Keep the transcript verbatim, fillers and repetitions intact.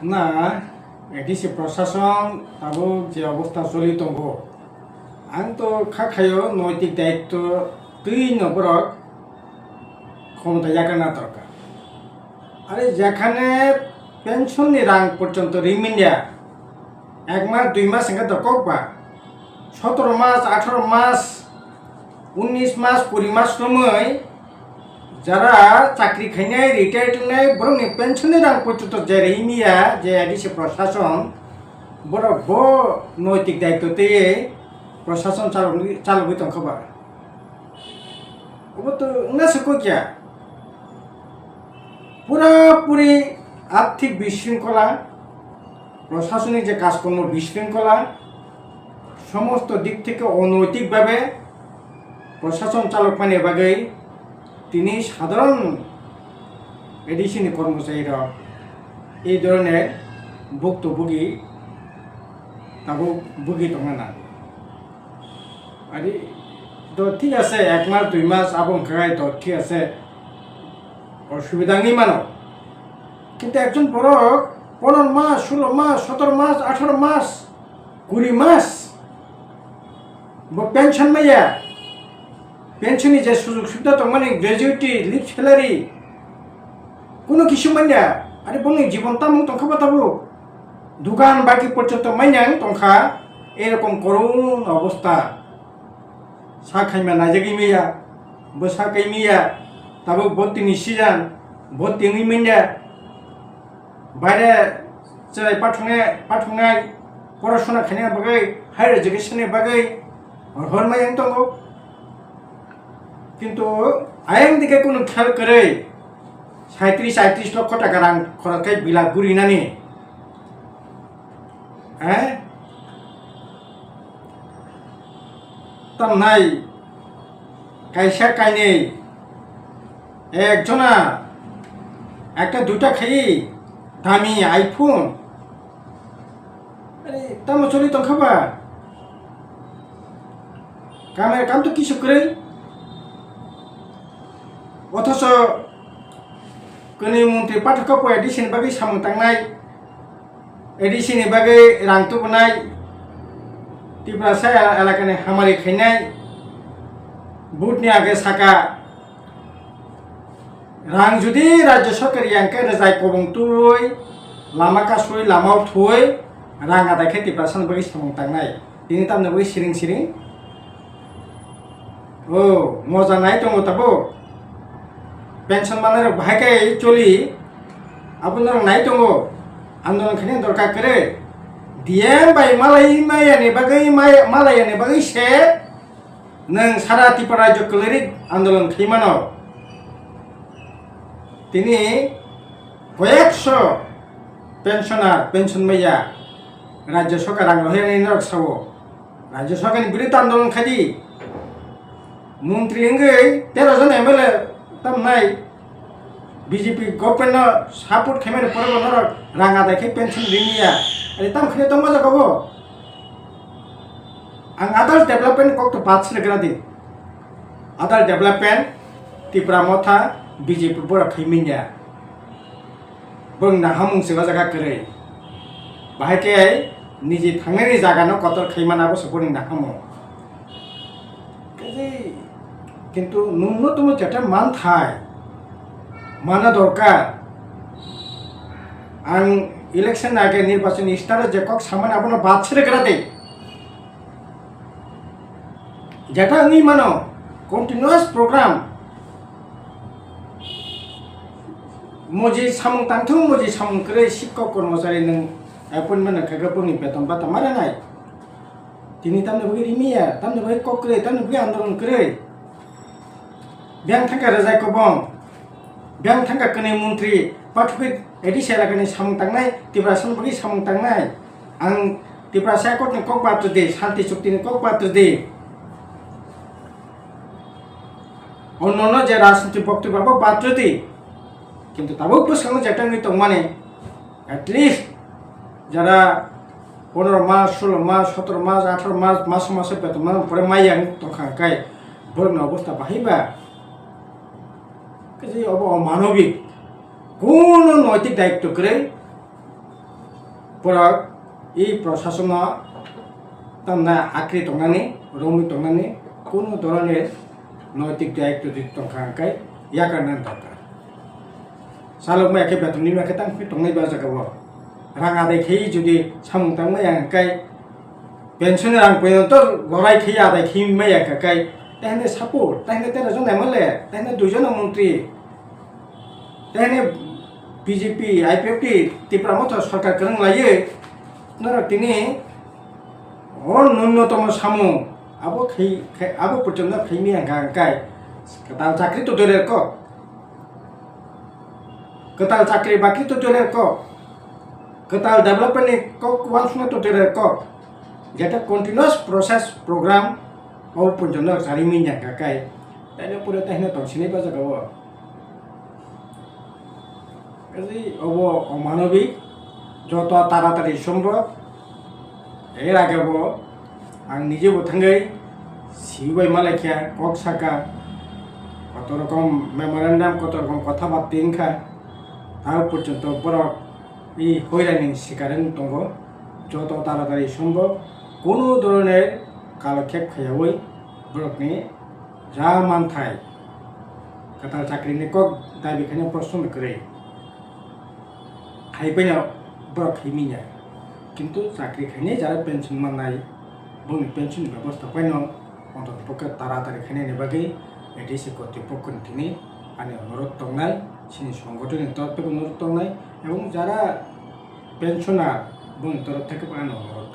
Na, A D C prosason tabuk je obostha choli tongo, ang to kha khaio noitik daitto twi no borok khomota yakarna dorkar. Are jekhane pension ni rang porjonto rimanya, ek mas dui mas hwnkhe to kok ba, sotoro mas, atharo mas, unnish mas, kuri mas romwi jara chakri khainai, retired wngnai, borokni pension ni rang porjonto jera imiya je A D C prosason, borok bo noitik daitto twiwi prosason chalogwi, chalogwi tongkha ba. Obo to wngna se kok ya. Pura puri arthik bisringkhola, prosasonik je kajkormo bisringkhola, somosto dik theke onaitik bhabe prosason chalokmani bagwi tini sadharon A D C ni kormochari rok ei dhoroner bhuktobugi tabuk bwgwi tongna nango. Ari to thik ase, ek mas dui mas abo wngkha to thik ase, osubida wngwi mano. Kintu ekjon borok pondro mas, sulo mas, sotoro mas, atharo mas, kuri mas bo pension maya, pension ni je sujog subida tongmani, gratuity, leave salary, kuno kisu manya, ari boni jibon tamung tongkha ba tabuk. Dukan baki porjonto manya wng tongkha, erokom korun obostha. Sa khaima naijagwi maya, bwsa kai maya, tabuk bhorti ni season, bhorti wngwi manya. Baire chwrai pathungnai, pathungnai, porasona khaina bagwi, higher education ni bagwi, hor maya wng tongo. Kintu ayang dike kunu khel kwrwi, saitris aitris lokho taka rang khorok khe bila gurinani. Eh? Tamnai kaisa kainwi ekjona ekta duita khai dami iPhone. Are, tamo choli tongkha ba? Kamera kam to kisu kwrwi. Othoso kwnwi montri pathakha poi A D C ni bagwi samung tangnai, A D C ni bagwi rang tubunai, Tiprasa elakani hamari khainai, vote ni age saka, rang jodi Rajya Sarkar yang khe rwjai kobong tubui, lama kasui, lama uthwi, rang adai khe Tiprasa ni bagwi samung tangnai. Tini tamni bagwi siring siring. O, moja nai tongo tabuk. Pension manai rok bahai khe choli. Abo norok nai tongo. Andolon khaina dorkar kwrwi. D M bai malai maya ni bagwi, maya, malaya ni bagwi se nwng sara Tripura rajyo kwlwri andolon khai mano. Tini koyekso pensioner, pension maya, Rajya Sarkar rang rohornai norok sao. Rajya Sarkar ni biruddhe andolon khai di. Montri wngwi tero jon M L A tamnai B J P government no support khaimani pore bo norok rang adai khe pension rimya. Ani tam khne tongma jaga bo. Ang adal development kok to bad sile gra di. Adal development Tipra Motha B J P borok khai minya. Borok nahamung se o jaga kwrwi. Bahai khe niji thangnani jaga no kotor khai mana bo se borok nahamung. Kaje kintu nungno tumo jeta man thai. Mana dorkar. Ang election age nirbachon start je kok samani abono bad sere gra de. Jeta wngwi mano continuous program. Moji samung tangthung, moji samung kwrwi, sikkok kormochari nwng appointment khaikhe boni beton bata ma rwnai. Tini tamni bagwi rimiya, tamni bagwi kok kwrwi, tamni bagwi andolon kwrwi. Biyang thangkha rwjai kobong, biyang thangkha kwnwi montri, pathugwi A D C elakani samung tangnai, Tiprasani bagwi samung tangnai. Ang Tiprasa Accord ni kok batrwdi, Shanti Chukti ni kok batrwdi. Onnono je rajniti boktobya bo batrwdi. Kintu tabuk bwskango jeta wngwi tongmani, at least jara pondro mas, sulo mas, sotoro mas, atharo mas, maso maso beton mano pore maya wng tongkha khe borokni obostha bahai ba. Kaje obo omanobik. Kuno noitik daitto kwrwi. Borok i prosasono tamna akri tongnani, romwi tongnani, kunu doroner noitik dayitto di tongkha hwnkhe yakarnani dorkar. Salok maya khe beton ni maya khe tang tongnai ba jaga o. Rang adai khe jodi samung tang maya hwnkhe pension rang poyonto lorai khe adai khe maya hwnkhe tahne support, tahne tera jon M L A, tahne dui jon montri, tahne B J P, I P F T, Tipra Motha sarkar kwrwng laiwi norok tini o nunnotomo samung abo khai, khai, abo porjonto khaimaya hwnkha hwnkhe kwtal chakri to dure kok. Kwtal chakri bakri to dure kok, kwtal development ni kok uansukna to dure kok, jeta continuous process program o porjonto chari minya kakai, taino pore tahino tong sinai ba jaga o. Kaji obo omanobik, joto taratari sombhob. Er age bo ang nije bo thangwi sibai malaikha, kok saka, koto rokom memorandum, koto rokom kotha batta wngkha. Tabuk porjonto borok i hoirani sikar wng tongo. Joto taratari sombhob kunu doroner kalokhep khaiyawi borokni ja manthai kwtal chakrini kok dabi khaina proshno kwrwi. Hai phano borok khai minya. Kintu chakri khainai jara pension mannai, bongni pension ni bebosta phano ontotopokhe taratari khainani bagwi A D C kortipokkhoni thini ani onurodh tongnai, chini songgothoni torop thaibo onurodh tongnai, ebong jara pensioner bongni torop thaibo ani onurodh